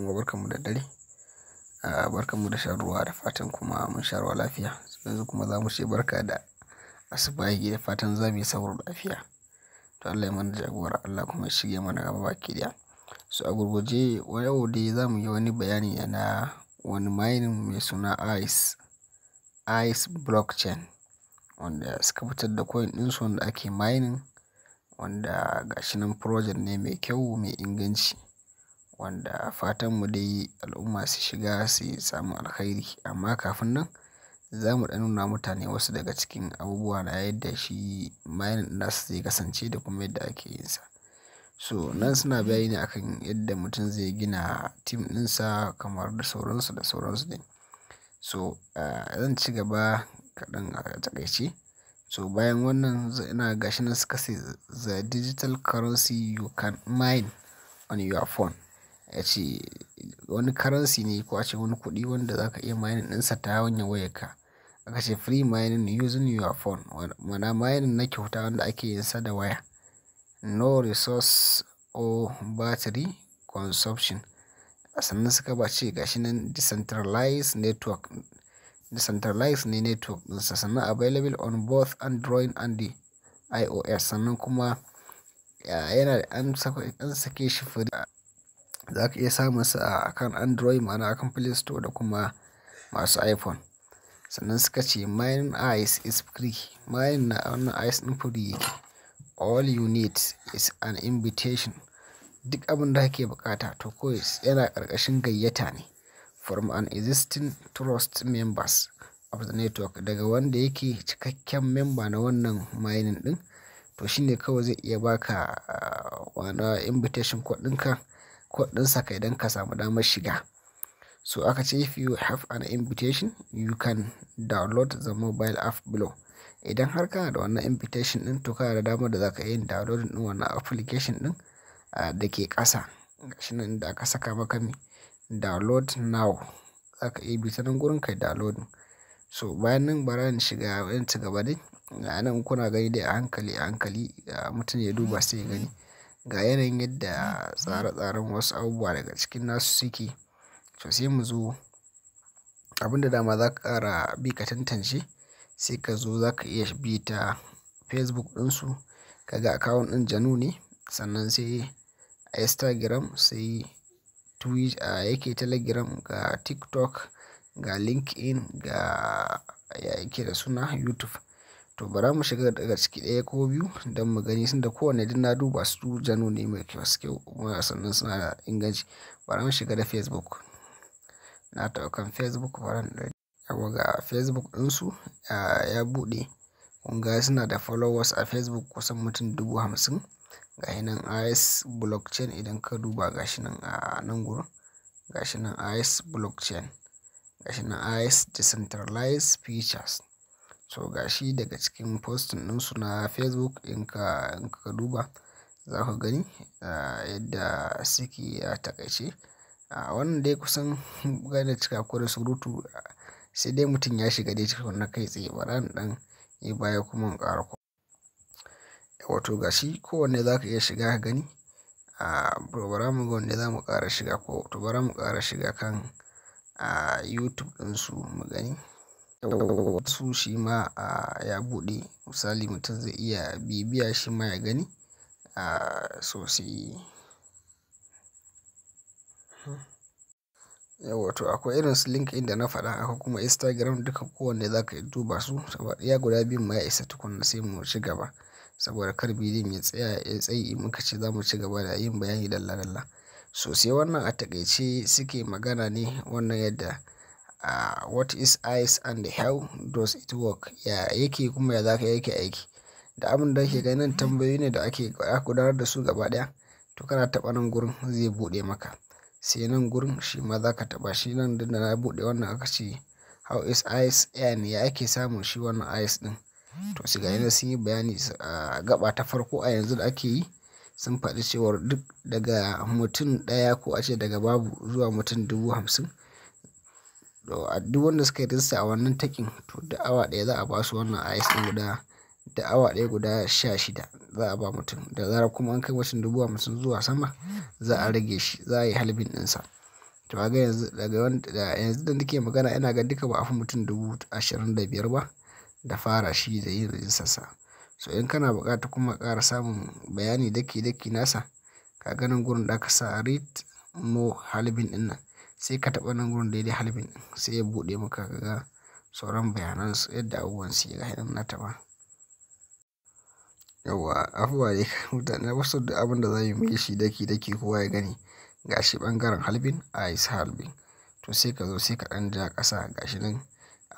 Barkanmu da dare, barkanmu da shan ruwa da fatan kuma mun sha ruwa lafiya. Yanzu kuma za mu ce barka da asubahi da fatan za mu yi sahur lafiya. To Allah ya mana jagora, Allah kuma ya shige mana gaba baki ɗaya. So a gurguje, yau dai za mu yi wani bayani na wani mining mai suna ICE, ICE Blockchain, wanda suka fitar da coin ɗinsu wanda ake mining, wanda gashi nan project ne mai kyau, mai inganci, wanda fatan mu dai al'umma su shiga su samu alkhairi. Amma kafin nan za mu ɗan nuna mutane wasu daga cikin abubuwa na yadda shi mining ɗin nasu zai kasance da kuma yadda ake yin sa. So nan suna bayani ne akan yadda mutum zai gina team ɗinsa kamar da sauransu da sauransu dai. So zan ci gaba kaɗan a taƙaice. So bayan wannan ina gashi nan suka ce, "The digital currency you can mine on your phone." Ya ce wani currency ne ko ace wani kuɗi wanda za ka iya mining ɗinsa ta hanyar wayarka. Aka ce free mining using your phone. Ma'ana mining na kyauta wanda ake yin sa da waya. No resource or battery consumption. Sannan suka ba ce gashi nan decentralized network, decentralized ne network ɗinsa, sannan available on both Android and the iOS. Sannan kuma yana an sake shi free. Za ka iya samun sa a kan Android, ma'ana akan Play Store, da kuma masu iPhone. Sannan suka ce mining ICE is free. Mining na wannan ICE ɗin free yake. All you need is an invitation. Duk abin da kake buƙata to kawai yana ƙarƙashin gayyata ne from an existing trust members of the network. Daga wanda yake cikakken member na wannan mining ɗin, to shine kawai zai iya baka wana invitation code ɗinka, code ɗinsa kai don ka samu damar shiga. So aka ce if you have an invitation, you can download the mobile app below. Idan har kana da wannan invitation ɗin, to kana da damar da za ka iya yin downloading ɗin wannan application ɗin da ke ƙasa. Gashi nan inda aka saka maka me "download now". Za ka iya bi ta nan gurin kai downloading. So bayan nan bara in shiga in ci gaba dai. A nan kuna gani dai a hankali a hankali, mutum ya duba sai ya gani. Ga yanayin yadda tsare-tsaren wasu abubuwa daga cikin nasu suke. To sai mu zo abin da dama za ka ƙara bi ka tantance, sai ka zo za ka iya bi ta Facebook ɗinsu ka ga account ɗin genuine ne. Sannan sai Instagram, sai Twitter yake, Telegram, ga TikTok, ga LinkedIn, ga ya yake da suna YouTube. To bara mu shiga daga ciki ɗaya ko biyu don mu gani, sanda kowanne duk na duba su genuine ne, mai kyau suke kuma sannan suna da inganci. Bara mu shiga da Facebook. Na taɓa kan Facebook, bara in yauwa ga Facebook ɗinsu ya buɗe. Kun ga suna da followers a Facebook kusan mutum 50,000. Ga shi nan ICE Blockchain, idan ka duba gashi nan a nan gurin. Gashi nan ICE Blockchain. Gashi nan ICE Decentralized Features. So gashi daga cikin posting ɗinsu na Facebook, in ka duba za ka gani yadda suke a taƙaice. Wannan dai kusan gane cika ko da surutu, sai dai mutum ya shiga dai cikin kai tsaye. Bara in ɗan yi baya kuma in ƙara ko. Wato gashi kowanne za ka iya shiga ka gani. Bara mu ga wanne za mu ƙara shiga ko to bara mu ƙara shiga kan YouTube ɗinsu mu gani. Su shi ma ya buɗe. Misali mutum zai iya bibiya shi ma ya gani. So sai. Yauwa to akwai irin su LinkedIn da na faɗa, akwai kuma Instagram, duka kowanne za ka iya duba su. Saboda iya guda biyun ma ya isa tukuna sai mu ci gaba. Saboda kar bidiyon ya tsaya ya tsayi muka ce za mu ci gaba da yin bayani dalla dalla. So sai wannan a taƙaice suke magana ne wannan yadda what is ICE and how does it work? Ya yake kuma ya zaka yake aiki. Da abin da kake ganin tambayoyi ne da ake gudanar da su gaba ɗaya. To kana taɓa nan gurin zai buɗe maka. Sai nan gurin shi ma za ka taɓa shi nan da na buɗe wannan aka ce how is ICE earn, ya ake samun shi wannan ICE ɗin. To sai ga yana sun yi bayani a gaba ta farko a yanzu da ake yi, sun faɗi cewar duk daga mutum ɗaya ko ace daga babu zuwa mutum 50,000. To a duk wanda suka yi rijista a wannan takin, to da awa ɗaya za a ba su wannan ICE ɗin guda, da awa ɗaya guda 16 za a ba mutum. Da zarar kuma an kai mutum 50,000 zuwa sama, za a rage shi, za a yi halving ɗinsa. To kaga yanzu daga wanda yanzu da nake magana ina ga duka ba a fi mutum 25,000 ba da fara shi da yin rijistar sa. So in kana buƙata kuma ƙara samun bayani daki daki nasa, ka ga nan gurin da aka sa read more halving ɗin nan, sai ka taɓa nan gurin daidai halving ɗin sai ya buɗe maka ka ga sauran bayanan su yadda abubuwan suke, gashi nan na taɓa. Yauwa, afuwa dai mutane na fi so duk abin da za mu yi shi daki daki kowa ya gani. Gashi ɓangaren halving, ice halving. To sai ka zo sai ka ɗan ja ƙasa, gashi nan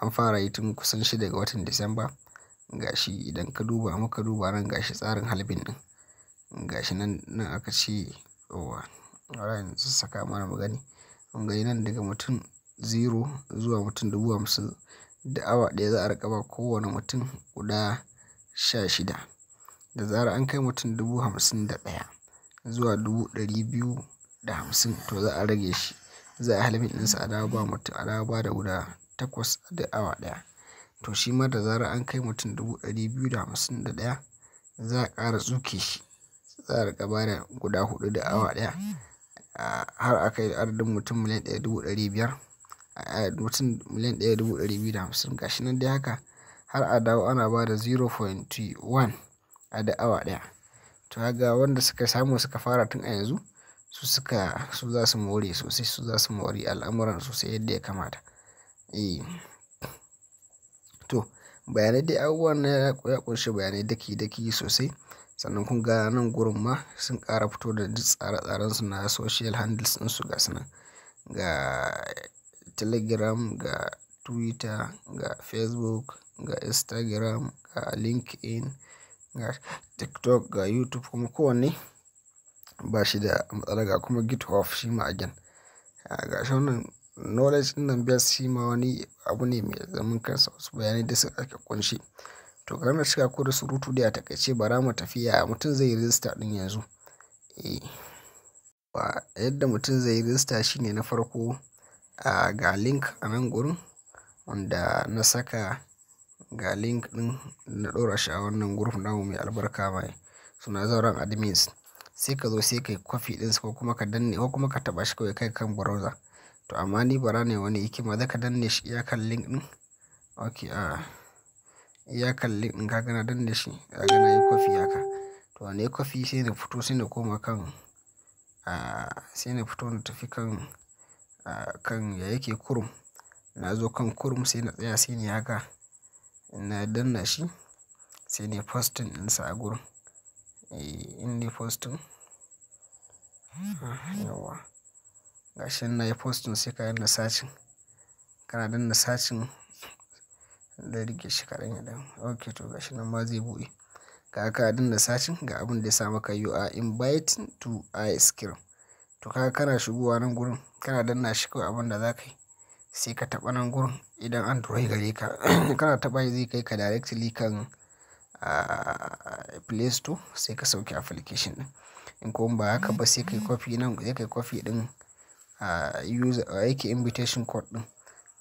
an fara yi tun kusan 6 ga watan Disamba. Gashi idan ka duba muka duba nan gashi tsarin halving ɗin. Gashi nan, nan aka ce yauwa. Bara in sassaka mana mu gani. Kun gani nan daga mutum 0 zuwa mutum 50,000 da awa ɗaya za a riƙa ba kowane mutum guda 16. Da zarar an kai mutum 51,000 zuwa 250,000 to za a rage shi. Za a yi halving ɗinsa a dawo ba mutum, a dawo ba da guda 8 duk awa ɗaya. To shi ma da zarar an kai mutum 251,000 za a ƙara tsuke shi. Za a riƙa ba da guda 4 duk awa ɗaya har a kai adadin mutum 1,500,000, mutum 1,250,000. Gashi nan dai haka har a dawo ana ba da 0.1 a duk awa ɗaya. To kaga wanda suka samu suka fara tun a yanzu su suka, su za su more sosai, su za su mori al'amuran sosai yadda ya kamata. Eh. To bayanai dai abubuwan nan ya ƙunshi bayanai daki daki sosai. Sannan kun ga nan gurin ma sun ƙara fito da duk tsare-tsaren su na social handles ɗinsu gasu nan. Ga Telegram, ga Twitter, ga Facebook, ga Instagram, ga LinkedIn, ga TikTok, ga YouTube, kuma kowanne ba shi da matsala, ga kuma GitHub shi ma again. Ga shi wannan knowledge ɗin nan base shi ma wani abu ne mai zaman kansa, wasu bayanai da suka ƙunshi. To kar na cika ku da surutu dai a taƙaice bara mu tafi ya mutum zai yi rijista ɗin yanzu. Eh. Ba yadda mutum zai yi rijista shine na farko, ga link a nan gurin wanda na saka, ga link ɗin na ɗora shi a wannan group namu mai albarka mai suna Zauren Admins. Sai ka zo sai ka yi copy ɗinsa ko kuma ka danne ko kuma ka taɓa shi kawai kai kan browser. To amma ni bara ne wani hikima, zaka danne shi iyakan link ɗin. Okay, iyakan link ɗin ka ga na danne shi, ka ga na yi copy haka. To na yi copy sai na fito, sai na koma kan, sai na fito na tafi kan, kan ya yake Chrome. Na zo kan Chrome sai na tsaya sai nayi haka. Na danna shi sai nayi pasting ɗinsa a gurin. Eh, in nayi pasting, yauwa. Gashi nan nayi pasting sai ka danna searching. Kana danna searching, zan riƙe shi kaɗan ya ɗan. Okay, to gashi nan ma zai buɗe. Kaga ka danna searching ga abin da ya sa maka "You are invited to ice cream". To kaga kana shigowa nan gurin, kana danna shi kawai abin da za ka yi sai ka taɓa nan gurin idan Android gare ka. Kana taɓa shi zai kai ka directly kan Play Store sai ka sauke application ɗin. In kuma ba haka ba sai ka yi copy nan, sai ka yi copy ɗin user yake invitation code ɗin.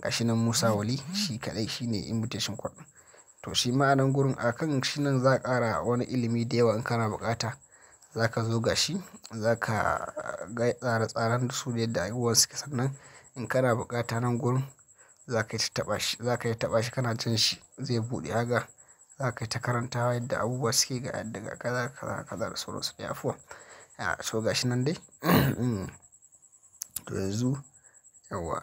Gashi nan Musa Wali shi kaɗai shine invitation code ɗin. To shi ma a nan gurin a kan shi nan za a ƙara wani ilimi da yawa in kana buƙata. Za ka zo gashi, za ka ga tsare-tsaren su da yadda abubuwan suke, sannan in kana buƙata nan gurin za ka yi ta taɓa shi, za ka yi taɓa shi kana jan shi zai buɗe haka. Za ka yi ta karantawa yadda abubuwa suke, ga yadda ga kaza kaza kaza da sauransu dai afuwan. So gashi nan dai. To yanzu yauwa.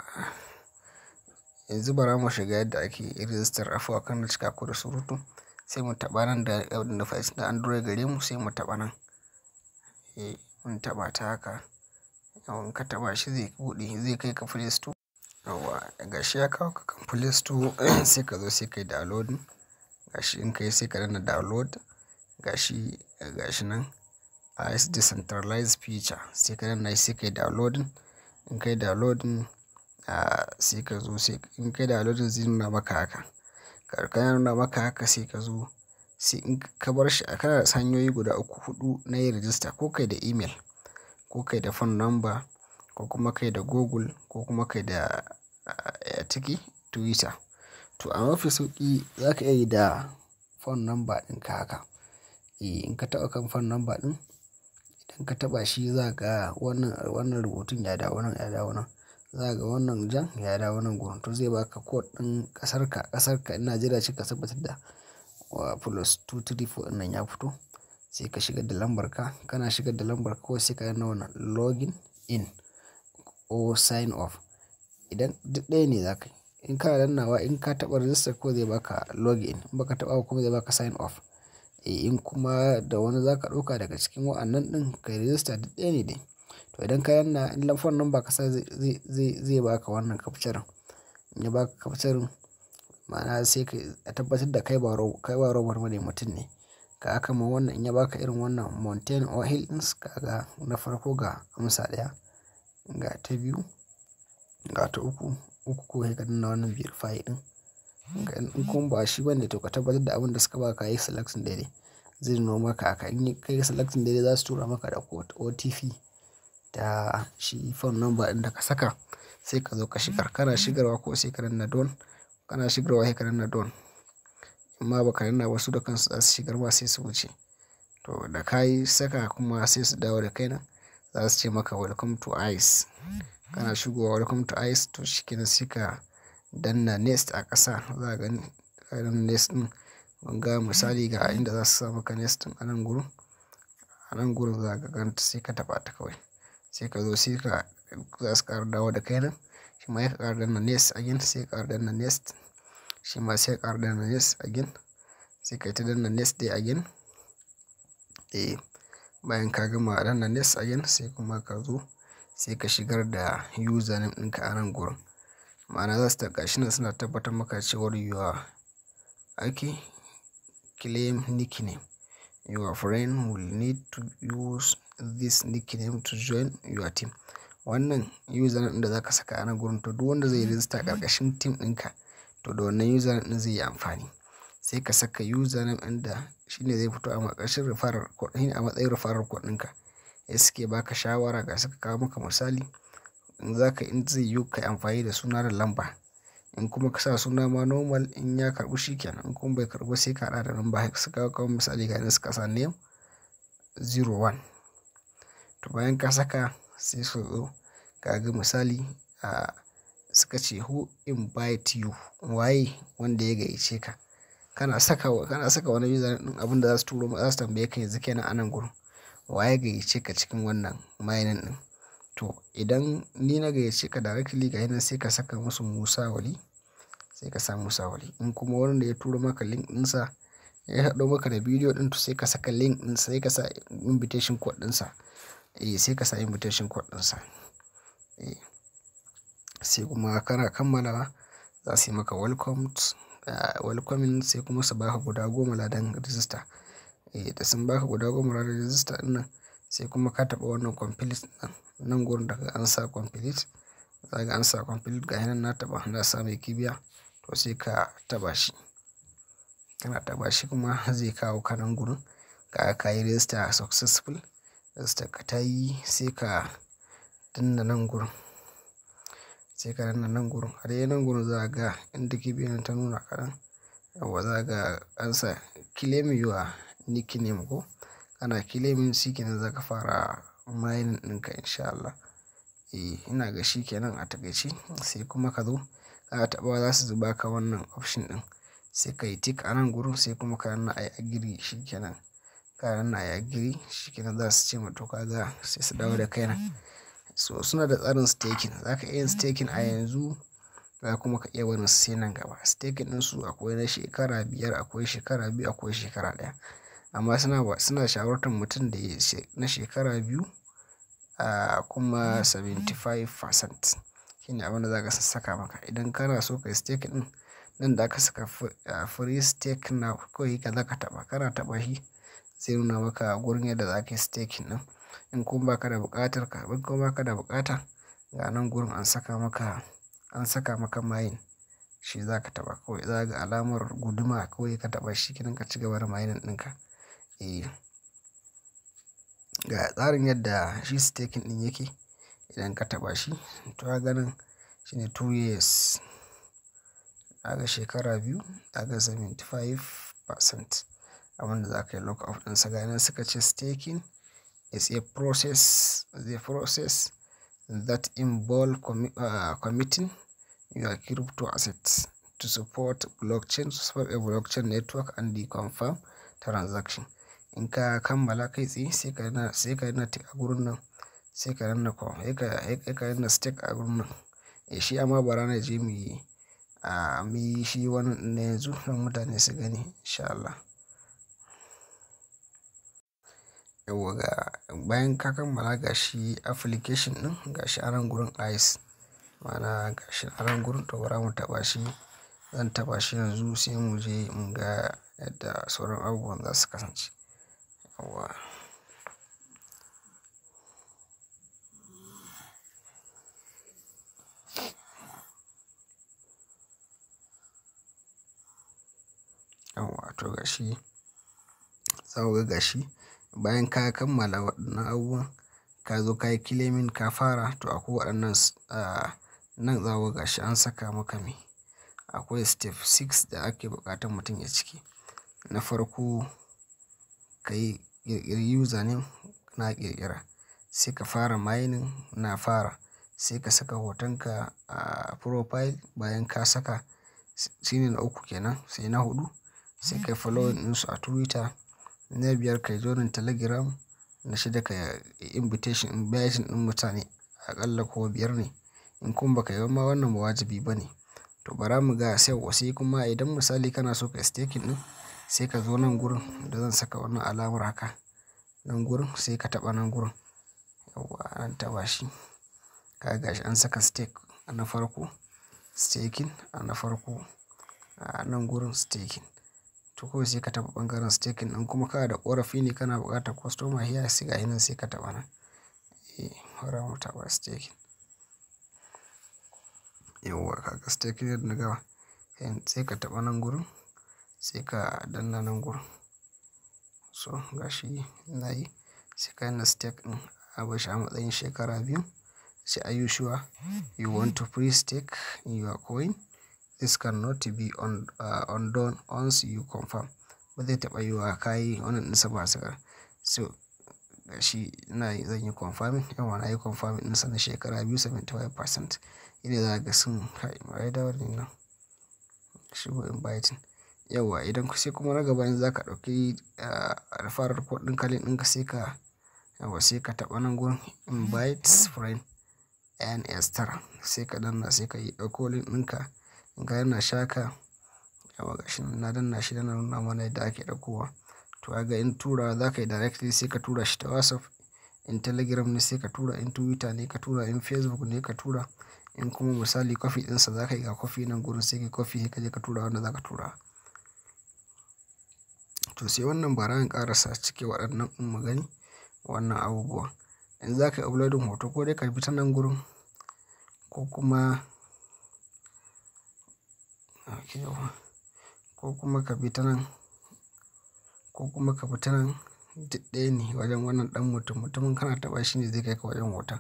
Yanzu bara mu shiga yadda ake rijistar, afuwa kar na cika ku da surutu. Sai mu taɓa nan da device da Android gare mu sai mu taɓa nan. Eh, mun taɓa ta haka. Yauwa in ka taɓa shi zai buɗe, zai kai ka Play Store. Yauwa gashi ya kawo ka kan Play Store sai ka zo sai ka yi downloading. Gashi in ka yi sai ka danna download. Gashi, gashi nan ice decentralized feature sai ka danna shi sai ka yi downloading. In ka yi downloading, sai ka zo sai in ka yi downloading zai nuna maka haka. Ka nuna maka haka sai ka zo sai in ka bar shi, kana da hanyoyi guda uku, huɗu na yin rijista, ko kai da email, ko kai da phone number, ko kuma kai da Google, ko kuma kai da ciki Twitter. To a mafi sauƙi za ka iya yi da phone number ɗinka haka. Eh, in ka taɓa kan phone number ɗin, idan ka taɓa shi za ka ga wannan, wannan rubutun ya dawo nan, ya dawo nan. Za ka ga wannan jan ya dawo nan gurin. To zai baka code ɗin ƙasarka. Ƙasarka in Najeriya ce ka tabbatar da +234 ɗin nan ya fito. Sai ka shigar da lambar ka. Kana shigar da lambar ka kawai sai ka danna wannan login in or sign up. Idan duk ɗaya ne za ka yi. In ka dannawa in ka taɓa register ko zai baka login. In ba ka taɓa ba kuma zai baka sign up. Eh, in kuma da wani za ka ɗauka daga cikin wa'annan ɗin ka yi register, duk ɗaya ne dai. To idan ka danna in phone number ka sa zai, zai, zai, zai baka wannan capture. In ya baka capture, ma'ana sai ka tabbatar da kai ba robot bane, mutum ne. Ka kamar wannan in ya baka irin wannan mountain or hill ɗin, ka ga na farko ga amsa ɗaya, ga ta biyu, ga ta uku, uku ko sai ka danna wannan verify ɗin. In kuma ba shi bane to ka tabbatar da abin da suka baka ka yi selecting daidai. Zai nuno maka haka. In ka yi selecting daidai, za su tura maka da code OTP ta shi phone number ɗin da ka saka. Sai ka zo ka shigar. Kana shigarwa ko sai ka danna done. Kana shigarwa sai ka danna done. Amma ba ka danna ba, su da kansu za su shigar ma sai su wuce. To da ka yi saka kuma sai su dawo da kai nan. Za su ce maka "Welcome to ICE". Kana shigowa "Welcome to ICE", to shi kenan sai ka danna next a ƙasa. Za ka gani ka danna next ɗin. Mun ga misali ga inda za su sa maka next ɗin a nan gurin. A nan gurin za ka ganta, sai ka taɓa ta kawai. Sai ka zo sai ka za su ƙara dawo da kai nan. Shi ma sai ka ƙara danna next again, sai ka ƙara danna next. Shi ma sai ka ƙara danna next again. Sai ka yi ta danna next dai again. Eh, bayan ka gama danna next again, sai kuma ka zo sai ka shigar da username ɗinka a nan gurin. Ma'ana za su gashi nan suna tabbatar maka cewar your okay claim nickname. Your friend will need to use this nickname to join your team. Wannan username ɗin da za ka saka a nan gurin, to duk wanda zai yi register ƙarƙashin team ɗinka, to da wannan username ɗin zai yi amfani. Sai ka saka username ɗin da shine zai fito a ƙarƙashin referral code ɗin, a matsayin referral code ɗinka. Sai suke baka shawara, ga suka kawo maka misali. In zaka in zai yiwu ka yi amfani da suna da lamba. In kuma ka sa suna ma normal, in ya karɓu shi kenan. In kuma bai karɓu ba, sai ka haɗa da lamba. Suka kawo misali, ga inda suka sa name 01. To bayan ka saka sai su zo ka ga misali suka ce, "Who invite you?" Waye wanda ya gayyace ka? Kana saka wani username ɗin, abin da za su turo za su tambaye ka yanzu kenan a nan gurin. Waye ya gayyace ka cikin wannan mining ɗin? To idan ni na gayyace ka directly, ga nan sai ka saka musu Musa Wali. Sai ka sa Musa Wali. In kuma wanda ya turo maka link ɗinsa ya haɗo maka da bidiyo ɗin, to sai ka saka link ɗin, sai ka sa invitation code ɗinsa. Eh, sai ka sa invitation code ɗinsa. Eh, sai kuma kana kammalawa za su yi maka welcoming, sai kuma su baka guda 10 ladan register. Eh, da sun baka guda 10 ladan register ɗin nan, sai kuma ka taɓa wannan complete ɗin. Nan gurin daga an sa complete, za ka an sa complete, ga nan na taɓa, na sa mai kibiya, to sai ka taɓa shi. Kana taɓa shi kuma zai kawo ka nan gurin. Ka yi register successful. Register ka ta yi, sai ka danna nan gurin. Sai ka danna nan gurin. A dai nan gurin za ka ga inda kibiyan ta nuna kaɗan. Yauwa, za ka ga an sa claim your nickname ko. Kana claiming, shi kenan za ka fara mining ɗinka in sha Allah. Eh, ina ga shi kenan a takaice. Sai kuma ka zo kana taɓawa za su baka wannan option ɗin. Sai ka yi tick a nan gurin, sai kuma ka danna I agree, shi kenan. Ka danna I agree, shi kenan za su ce ma to ka ga sai su dawo da kai nan. So suna da tsarin staking. Za ka iya yin staking a yanzu, za kuma ka iya barin su sai nan gaba. Staking ɗinsu akwai na shekara 5, akwai shekara 2, akwai shekara 1. Amma suna shawartar mutum da ya yi na shekara 2 kuma 75%. Shine abin da za ka sassaka maka. Idan kana so ka yi staking ɗin, nan da aka saka free stake now, kawai ka za ka taɓa. Kana taɓa shi zai nuna maka gurin yadda za ka yi staking ɗin. In kuma ba ka da buƙatar ka, in kuma ba ka da buƙata, ga nan gurin an saka maka mine, shi za ka taɓa kawai. Za ka ga alamar guduma, kawai ka taɓa shi kenan ka ci gaba da mining ɗinka. Eh, ga tsarin yadda shi staking ɗin yake idan ka taɓa shi. To kaga nan shine 2 years. Kaga shekara 2, kaga 75% abin da za ka yi lock up ɗinsa. Ga nan suka ce staking is a process that involve committing your crypto assets to support blockchain, support a blockchain network and the confirm transaction. In ka kammala kai tsaye sai ka danna tick a gurin nan, sai ka danna sai ka danna stake a gurin nan. Eh shi amma bara na je muyi shi wannan ɗin na yanzu don mutane su gani in sha Allah. Yauwa ga bayan ka kammala ga shi application ɗin ga shi a nan gurin ICE. Ma'ana ga shi a nan gurin, to bara mu taɓa shi. Zan taɓa shi yanzu sai mu je mu ga yadda sauran abubuwan za su kasance. Yauwa. Yauwa to ga shi. Za ku ga gashi bayan ka kammala waɗannan abubuwan, ka zo ka yi claiming ka fara, to akwai waɗannan nan za ku ga gashi an saka maka me. Akwai step 6 da ake buƙatar mutum ya cike. Na farko ka yi ƙirƙiri username, na ƙirƙira. Sai ka fara mining, na fara. Sai ka saka hotonka a profile, bayan ka saka shine na uku kenan. Sai na huɗu sai ka yi following ɗinsu a Twitter. Na biyar ka yi joining Telegram. Na shida ka yi invitation, inviting ɗin mutane aƙalla ko biyar ne. In kuma ba ka yi ba ma, wannan ba wajibi ba ne. To bara mu ga sai kuma idan misali kana so ka yi staking ɗin, sai ka zo nan gurin da zan saka wannan alamar haka. Nan gurin sai ka taɓa nan gurin. Yauwa an taɓa shi. Ka ga shi an saka stake na farko, staking a na farko a nan gurin staking. To kawai sai ka taɓa ɓangaren staking ɗin, kuma kana da ƙorafi ne, kana buƙatar customer care, sai ga nan sai ka taɓa nan. Eh, bara mu taɓa staking. Yauwa kaga staking yadda na gama. Sai ka taɓa nan gurin, sai ka danna nan gurin. So gashi nayi, sai ka danna stake ɗin a barshi a matsayin shekara 2. Sai are you sure you want to pre-stake your coin? This cannot be undone once you confirm. Ba zai taɓa yiwuwa ka yi wannan ɗinsa ba saka. So gashi ina yi, zan yi confirming. Yauwa na yi confirming ɗinsa na shekara 2, 75%. Shine za ka ga sun kai. Wa ya dawo da ni nan? Shigo inviting. Yauwa idan sai kuma na gaba in za ka ɗauki referral code ɗinka, link ɗinka, sai ka yauwa sai ka taɓa nan gurin invite friend NS9, sai ka danna, sai ka yi ɗauko link ɗinka. In ka danna shi haka, yauwa gashi nan na danna shi, yana nuna mana yadda ake ɗaukowa. To kaga in tura za ka yi directly, sai ka tura shi ta WhatsApp. In Telegram ne sai ka tura, in Twitter ne ka tura, in Facebook ne ka tura. In kuma misali copy ɗinsa za ka yi, ga copy nan gurin, sai ka yi copy sai ka je ka tura wanda za ka tura. To sai wannan bara in ƙarasa cike waɗannan in mu gani wannan abubuwa. In za ka yi uploading hoto, ko dai ka bi ta nan gurin ko kuma okay yauwa ko kuma ka bi ta nan ko kuma ka bi ta nan, duk ɗaya ne. Wajen wannan ɗan mutum mutumin kana taɓa shi ne zai kai ka wajen hoton.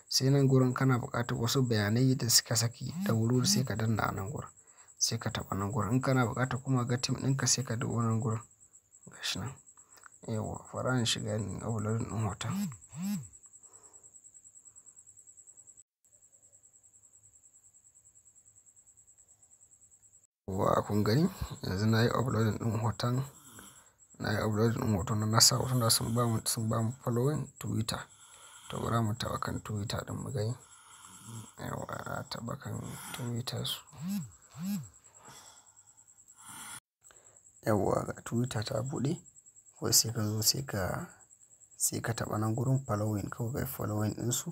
Sai nan gurin kana buƙatar wasu bayanai da suka saki da wuri, sai ka danna a nan gurin. Sai ka taɓa nan gurin. In kana buƙatar kuma ga team ɗinka, sai ka duba nan gurin. Gashi nan. Yauwa bara in shiga in yi uploading ɗin hoton. Yauwa kun gani, yanzu na yi uploading ɗin hoton. Na yi uploading ɗin hoton na sa hoton, sun bamu following Twitter. To bara mu taɓa kan Twitter ɗin mu gani. Yauwa na taɓa kan Twitter su. Yauwa ga Twitter ta buɗe. Kawai sai ka zo sai ka taɓa nan gurin following, kawai kai following ɗinsu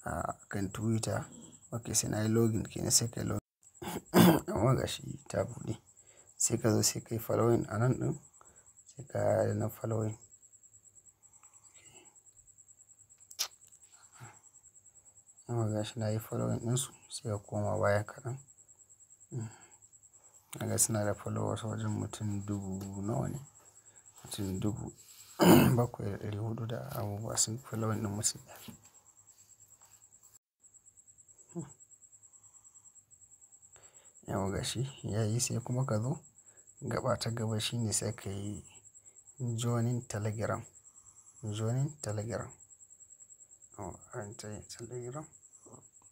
a kan Twitter. Ok, sai na yi login kenan, sai ka yi login. Yauwa gashi ta buɗe. Sai ka zo sai ka yi following a nan ɗin. Sai ka danna following. Yauwa gashi na yi following ɗinsu, sai ka koma baya kaɗan. Naga suna da followers wajen mutum dubu nawa ne? Mutum 7,400 da abubuwa sun following ɗin mutum ɗaya. Yauwa gashi yayi, sai kuma ka zo gaba ta gaba, shine sai ka yi joining Telegram. Joining Telegram. Oh, an ce Telegram.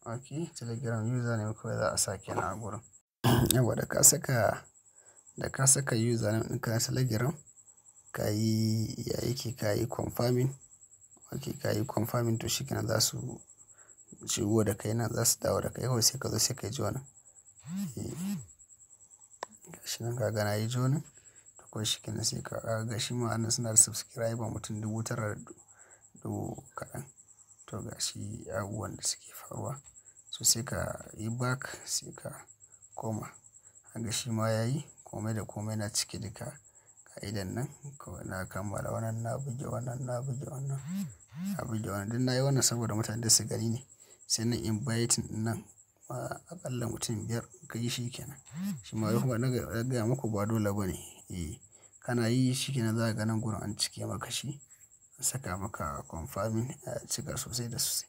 Okay, Telegram username kawai za a sa kenan a gurin. Yauwa da ka saka username ɗinka na Telegram, ka yi ya yake ka yi confirming. Okay, ka yi confirming, to shi kenan za su shigo da kai nan, za su dawo da kai, kawai sai ka zo sai ka yi joining. Eh, gashi nan ka ga na yi joining. To kawai shi kenan sai ka ga shi ma anan suna da subscriber mutum 9,000 da dubu kaɗan. To ga shi abubuwan da suke faruwa. So sai ka yi back, sai ka koma. Kaga shi ma yayi komai da komai na cike duka ƙa'idan nan. Kawai na kammala wannan, na buge wannan, na buge wannan, na buge wannan. Duk na yi wannan saboda mutane su gani ne. Sai na inviting nan aƙalla mutum 5 ka yi shi kenan. Shi ma kuma na gaya muku ba dole ba ne. Eh, kana yi shi kenan za ka ga nan gurin an cike maka shi. An saka maka confirming ya cika sosai da sosai.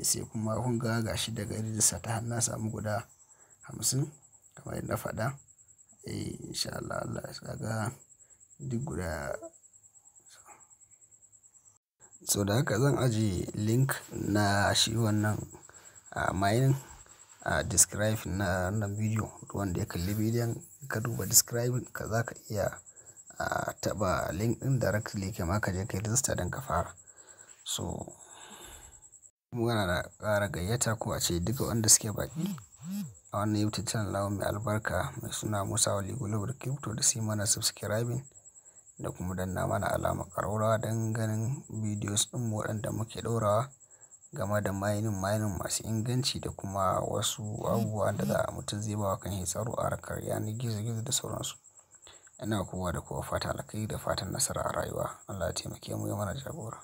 Sai kuma kun ga gashi daga register ta har na samu guda 50 kamar yadda na faɗa. Eh, in sha Allah, Allah ya sa ga duk guda. So da haka zan ajiye link na shi wannan mining a describe na wannan bidiyo. Duk wanda ya kalli bidiyon, ka duba describe ka, za ka iya taɓa link ɗin directly kai ma ka je ka yi register don ka fara. So muna da ƙara gayyata ko ace duka wanda suke baƙi a wannan YouTube channel namu mai albarka mai suna Musa Wali Global Crypto da su yi mana subscribing da kuma danna mana alamar ƙararrawa don ganin videos ɗinmu waɗanda muke ɗorawa game da mining, mining masu inganci da kuma wasu abubuwa da za mutum zai bawa kan shi tsaro a harkar yanar gizo gizo da sauransu. Ina kowa da kowa fatan alkhairi da fatan nasara a rayuwa. Allah ya taimake mu, ya mana jagora.